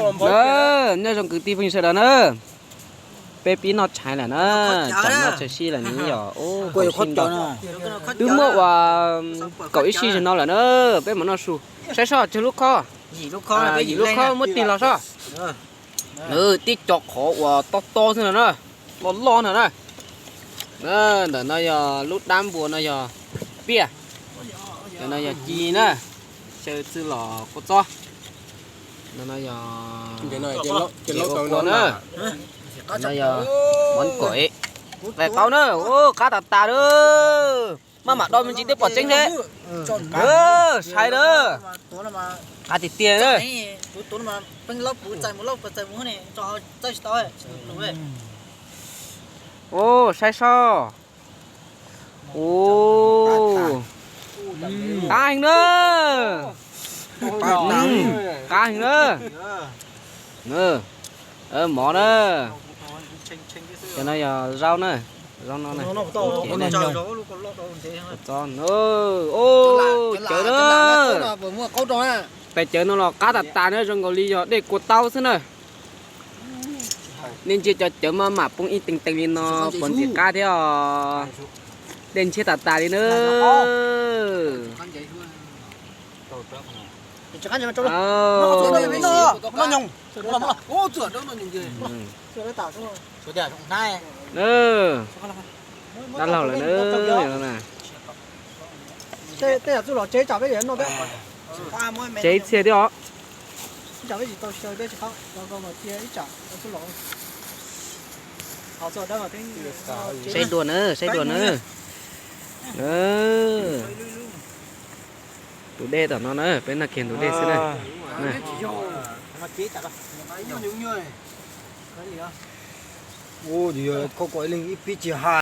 Nyob zoo kwv tij phooj ywg sawv daws na, peb pib noj tshais lawm na, tsam noj tshais sib lawm ne yog. Twb muaj uas kaum ib sij zaum no lawm na, peb mam noj su. Saib soj, tsawg lub khob? Yim lub khob muab tig los soj. Tib co qhov uas tob tob xwb no na, loj loj no na. Ntawm no yog lub dab npua no yog piaj, ntawm no yog ci na, xyaw txwj los kua txob. No no yog ua kua na, no yog mov kom, qab tas tas na, maj mam do me ntsis twb pom tseeb thiab. Sai na, qab tiag tiag na. Saib soj. Qab heev na, qab heev na. Mov na, cov no yog zaub na, zaub no na. Cawv na, pem cawv no los qab tas tas na, zoo nkaus li yog dej kua taub xwb na. Nej ntsia cov cawv maj mam poob ib teev teev li no, puas ntxim qab thiab os. Dej ntshiab tas tas li na. Dab laug lawm na. Tseb txhia thiab os. Saib dua na, saib dua na. Tus dej tom no na, peb noj kiag tus dej xwb na. Ua, ib pib tsis hais.